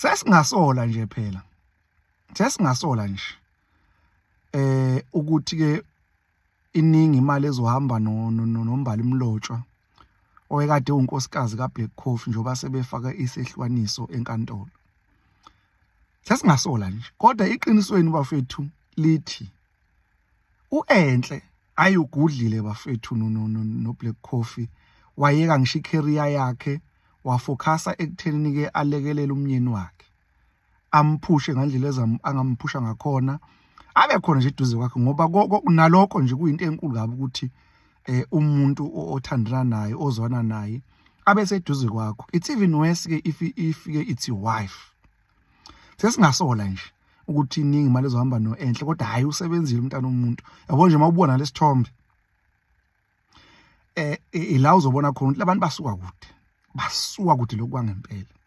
Sesingasola nje phela, sesingasola nje ukuthi ke iningi imali ezohamba noMbali Mlotshwa, owekade unkosikazi kaBlack Coffee, njengoba sebefaka isehlwaniso enkantolo. Sesingasola nje, kodwa iqinisweni bafethu lithi uEnhle ayugudlile bafethu no Black Coffee, wayeka ngisho icareer yakhe, wafocasa ekuthenini ke alekelele umnyeni wakhe, amphushe ngandlela angamphusha ngakhona, abe khona nje eduze kwakhe, ngoba nalokho nje kuyinto enkulu kabi ukuthi umuntu othandana naye, ozwana naye, abe seduze kwakho. It's even worse ke if ke it's your wife. Sesingasola nje ukuthi iningi imali ezohamba noEnhle, kodwa hayi, usebenzile umntana omuntu. Yabo nje, mawubona lesithombe ila uzobona khona ukuthi labantu basuka kude, basuka kude lokwangempela.